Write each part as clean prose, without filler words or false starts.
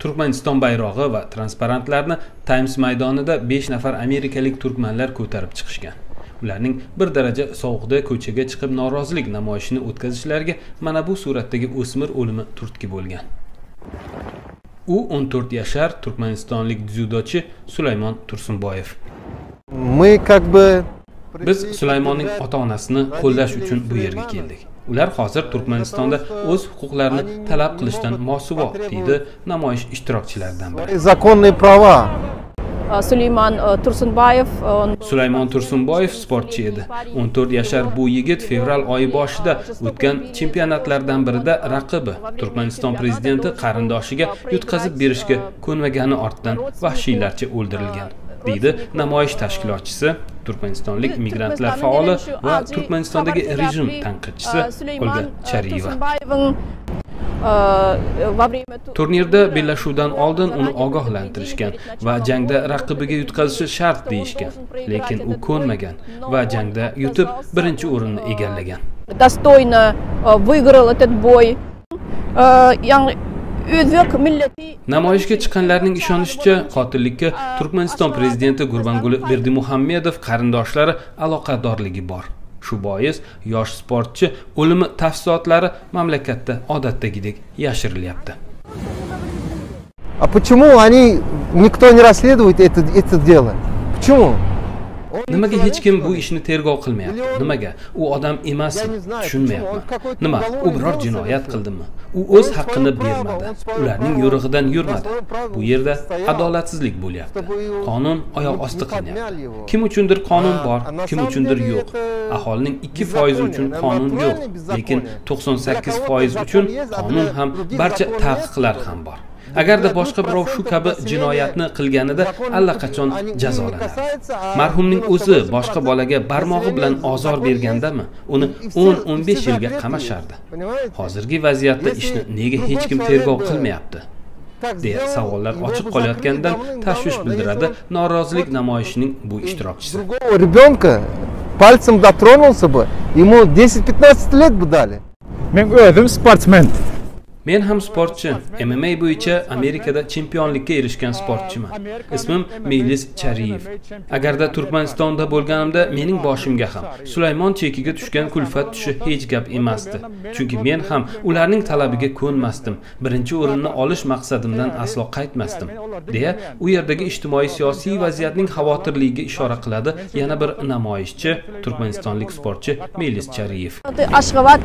Turkmaniston bayrog'i va transparantlarni Times maydonida 5 nafar amerikalik turkmanlar ko'tarib chiqishgan. Ularning bir daraja sovuqda ko'chaga chiqib norozilik namoyishini o'tkazishlariga mana bu suratdagi o'smir o'limi turtki bo'lgan. U 14 yashar turkmanistonlik dzyudochi Sulaymon Tursunboyev. Мы как бы Biz Sulaymonning ota-onasini qo'llash uchun bu yerga keldik. Ular hozir Turkmanistonda o'z huquqlarini talab qilishdan mosuvo, deydi namoyish ishtirokchilaridan biri. Свои законные права. Сулейман Турсунбаев, он Sulaymon Tursunboyev sportchi edi. 14 yashar bu yigit fevral oyi boshida o'tgan chempionatlardan birida raqibi Turkmaniston prezidenti qarindoshiga yutqazib berishga ko'nmagani ortidan vahshiylarcha o'ldirilgan, deydi namoyish tashkilotchisi, turkmanistonlik migrantlar faoli va Turkmanistondagi rejim tanqidchisi Olga Chariyeva. Во время Turnirda bellashuvdan oldin uni ogohlantirishgan va jangda raqibiga yutqazishi shart deyishgan, lekin u ko'nmagan va jangda yutib, birinchi o'rinni egallagan. Достойно выиграл этот бой. O'zbek millati Namoyishga chiqqanlarning ishonishicha, qotillikka Turkmaniston prezidenti Gurbanguli Berdimuhammedov qarindoshlari aloqadorligi bor. Shu bois yosh sportchi o'limi tafsilotlari mamlakatda odatdagidek yashirilyapti. А почему они, никто не расследует это дело? Почему? Nimaga hech kim bu ishni tergov qilmayapti? Nimaga? U odam emasmi? Tushunmayapman. Nima, u biror jinoyat qildimi? U o'z haqqini bermadi. Ularning yo'rig'idan yurmadi. Bu yerda adolatsizlik bo'lyapti. Qonun oyoq osti qilinyapti. Kim uchundir qonun bor, kim uchundir yo'q. Aholining 2% uchun qonun yo'q, lekin 98% uchun qonun ham, barcha taqiqlar ham bor. Agarda boshqa birov shu kabi jinoyatni qilganida, allaqachon jazolanardi. Marhumning o'zi boshqa bolaga barmog'i bilan ozor bergandami, uni 10-15 yilga qamashardi. Hozirgi vaziyatda ishni nega hech kim tergov qilmayapti, deya savollar ochiq qolayotganidan tashvish bildiradi norozilik namoyishining bu ishtirokchisi. Другого ребенка пальцем дотронулся бы, ему 10-15 лет бы дали. Men o'zim sportsmen. Men ham sportchi, MMA bo'yicha Amerikada chempionlikka erishgan sportchiman. Ismim Meylis Chariyev. Agarda Turkmanistonda bo'lganimda, mening boshimga ham Sulaymon chekiga tushgan kulfat tushishi hech gap emasdi. Chunki men ham ularning talabiga ko'nmasdim. Birinchi o'rinni olish maqsadimdan aslo qaytmasdim, deya u yerdagi ijtimoiy siyosiy vaziyatning xavotirligiga ishora qiladi yana bir namoyishchi, turkmanistonlik sportchi Meylis Chariyev. Ashxobod,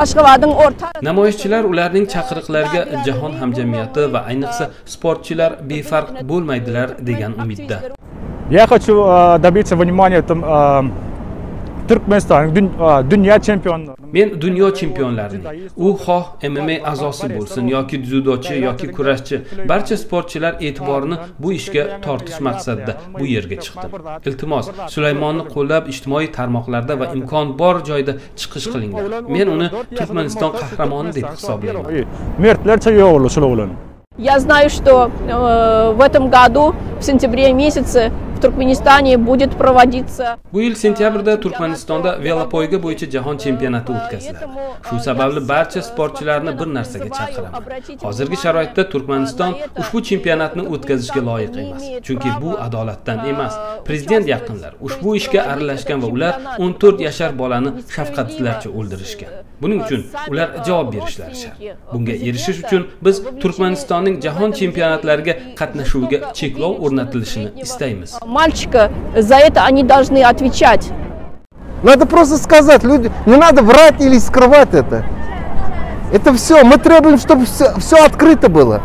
Ashxobodning o'rta Namoyishchilar ularning chaqiriqlariga jahon hamjamiyati va ayniqsa sportchilar befarq bo'lmaydilar degan umidda. Я хочу добиться внимания там, Turkmaniston dunyo chempioni. Men dunyo chempionlarining, u xoh MMA a'zosi bo'lsin yoki dzyudochi yoki kurashchi, barcha sportchilar e'tiborini bu ishga tortish maqsadida bu yerga chiqdim. Iltimos, Sulaymonni qo'llab, ijtimoiy tarmoqlarda va imkon bor joyda chiqish qilinglar. Men uni Turkmaniston qahramoni deb hisoblayman. Merdlarcha yo'q shular bilan. Я знаю, что в этом году, в сентябре месяце, в Туркменистане будет проводиться Bu yil sentyabrda Turkmanistonda velopoyga bo'yicha jahon chempionati o'tkaziladi. Shu sababli barcha sportchilarni bir narsaga chaqiraman. Hozirgi sharoitda Turkmaniston ushbu chempionatni o'tkazishga loyiq emas. Chunki bu adolatdan emas. Prezident yaqinlari ushbu ishga aralashgan va ular 14 yashar bolani shafqatsizlarcha o'ldirishgan. Buning uchun ular javob berishlari shart. Bunga erishish uchun biz Turkmanistonning jahon chempionatlariga qatnashuviga cheklov o'rnatilishini istaymiz. Мальчика, за это они должны отвечать. Надо просто сказать, люди, не надо врать или скрывать это. Это все, мы требуем, чтобы все открыто было.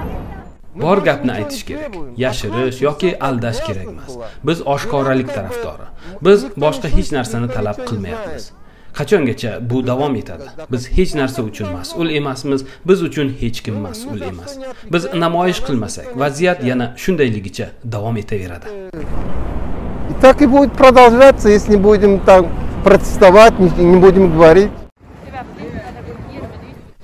Bor gapni aytish kerak. Yashirish yoki aldash kerak emas. Biz oshkoralik tarafdori. Biz boshqa hech narsani talab qilmayapmiz. Qachongacha bu davom etadi? Biz hech narsa uchun mas'ul emasmiz, biz uchun hech kim mas'ul emas. Biz namoyish qilmasak, vaziyat yana shundayligicha davom etaveradi. И так и будет продолжаться, если не будем там протестовать, не будем говорить.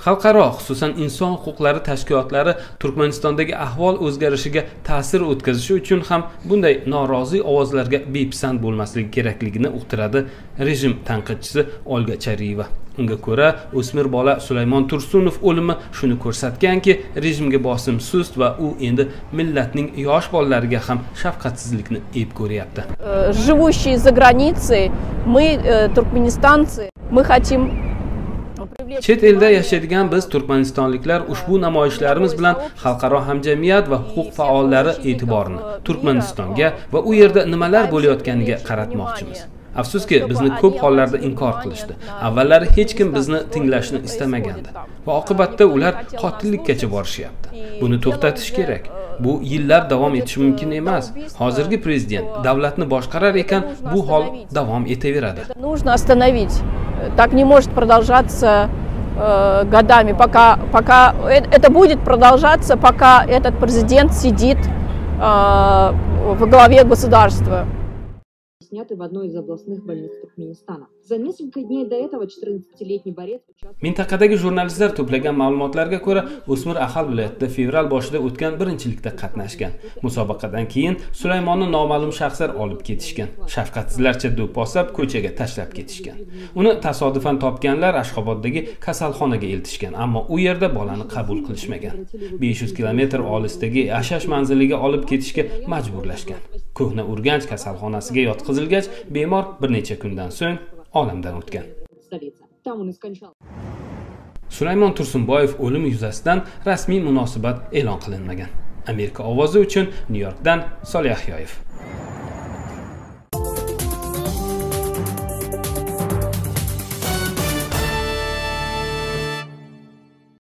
Xalqaro, xususan inson huquqlari tashkilotlari Turkmanistondagi ahvol o'zgarishiga ta'sir o'tkazishi uchun ham bunday norozi ovozlarga bepisand bo'lmasligi kerakligini uqtiradi rejim tanqidchisi Olga Chariyeva. Unga ko'ra, o'smir bola Sulaymon Tursunov o'limi shuni ko'rsatganki, rejimga bosim sust va u endi millatning yosh bolalariga ham shafqatsizlikni ep ko'ryapti. Живущие за границей, мы, туркменистанцы, мы хотим. Chet elda yashaydigan biz turkmanistonliklar ushbu namoyishlarimiz bilan xalqaro hamjamiyat va huquq faollari e'tiborini Turkmanistonga va u yerda nimalar bo'layotganiga qaratmoqchimiz. Afsuski, bizni ko'p hollarda inkor qilishdi. Avvallari hech kim bizni tinglashni istamagandi va oqibatda ular qotillikkacha borishyapti. Buni to'xtatish kerak. Bu yillab davom etishi mumkin emas. Hozirgi prezident davlatni boshqarar ekan, bu hol davom etaveradi. Нужно остановить. Так не может продолжаться годами, пока это будет продолжаться, пока этот президент сидит во главе государства. Сняты в одной из областных больниц Туркменистана. За несколько дней до этого 14-летний борец участвовал. Mintaqadagi jurnalistlar to'plagan ma'lumotlarga ko'ra, o'smir Axal viloyatida fevral boshida o'tgan birinchilikda qatnashgan. Musobaqadan keyin Sulaymonni noma'lum shaxslar olib ketishgan. Shafqatsizlarcha do'pposlab ko'chaga tashlab ketishgan. Uni tasodifan topganlar Ashxoboddagi kasalxonaga eltishgan, ammo u yerda bolani qabul qilishmagan. 500 kilometr olisdagi yashash manziliga olib ketishga majburlashgan. Ko'hna Urganch kasalxonasiga yotqizilgach, bemor bir necha kundan so'ng olamdan o'tgan. Sulaymon Tursunboyev o'limi yuzasidan rasmiy munosabat e'lon qilinmagan. Amerika ovozi uchun Nyu-Yorkdan Solih Yahyoyev.